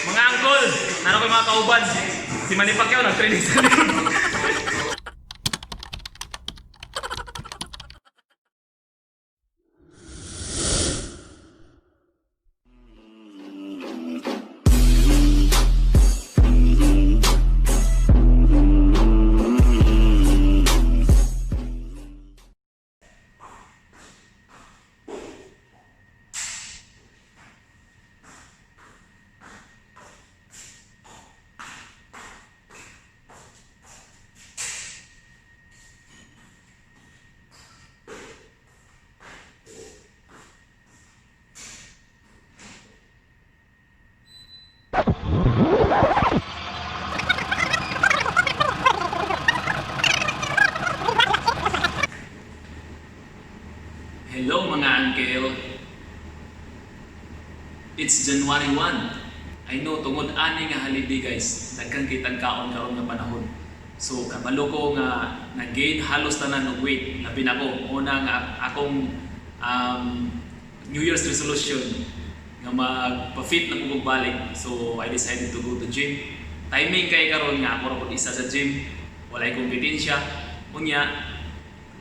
Mga uncle, nano ko mga kauban. Si Manny Pacquiao nag-training sa likod. Hello, mga uncle. It's January 1. I know, tungod ani nga holiday, guys, daghan kitang kaon karon nga panahon. So kabalo ko nga na-gain halos tanan og weight, labi na ko. Una nga akong New Year's resolution nga magpa-fit na ko balik. So I decided to go to gym. Timing kay karon nga ako ra pud isa sa gym, walay kompetensya. Unya,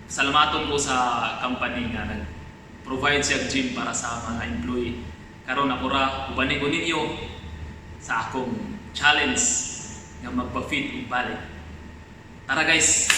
salamaton ko sa company nga nag-provide siya og gym para sa mga employee. Karon ako ra ubanin ko ninyo sa akong challenge nga magpa-fit ug balik. Tara, guys!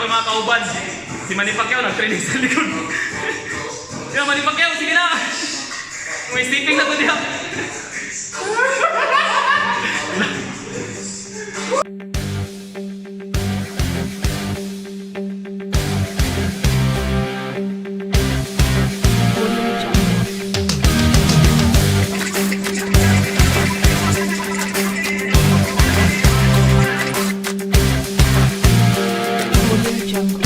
Wala ko mga kauban. Si Manny Pacquiao nag-training sa likod. Yeah, Manny Pacquiao, sige na. May sleeping na to diha. Audio Jungle. Audio Jungle.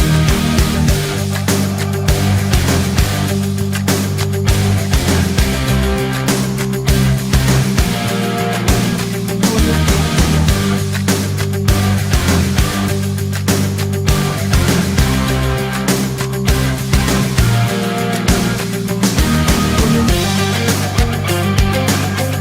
Audio Jungle. Audio Jungle. Audio Jungle. Audio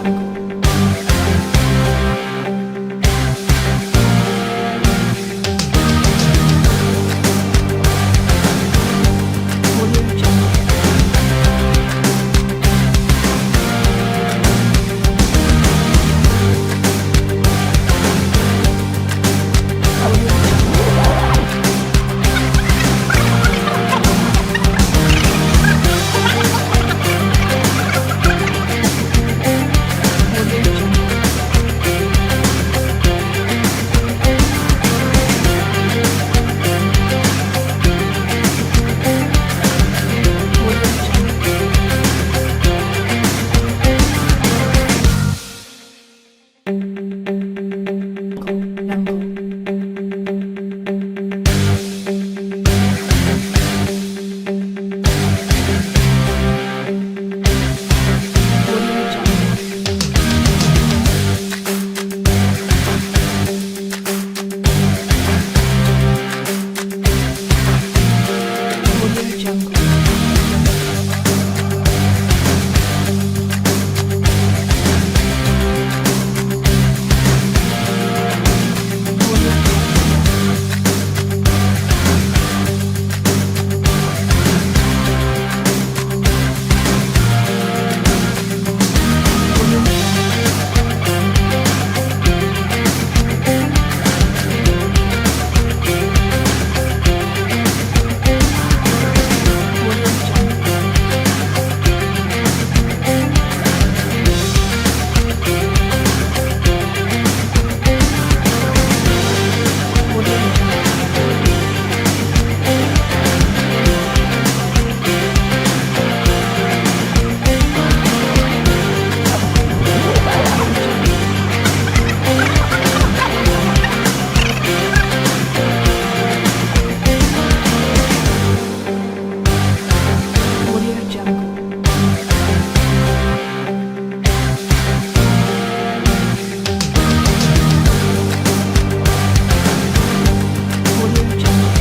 Jungle. Audio Jungle. Audio Jungle. Audio Jungle. Audio Jungle. Audio Jungle. Jungle. Audio Jungle. Audio Jungle. Audio Jungle. Audio Jungle. Audio Jungle. Audio Jungle. Audio Jungle. Audio Jungle.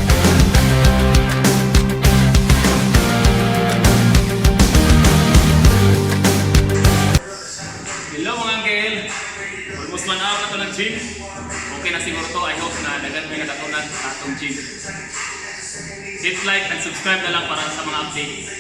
Hello, mga uncle! Almost 1 hour na to nag-gym. Okay na siguro to. I hope na daghan may natutunan sa atong gym. Hit like and subscribe na lang para sa mga updates.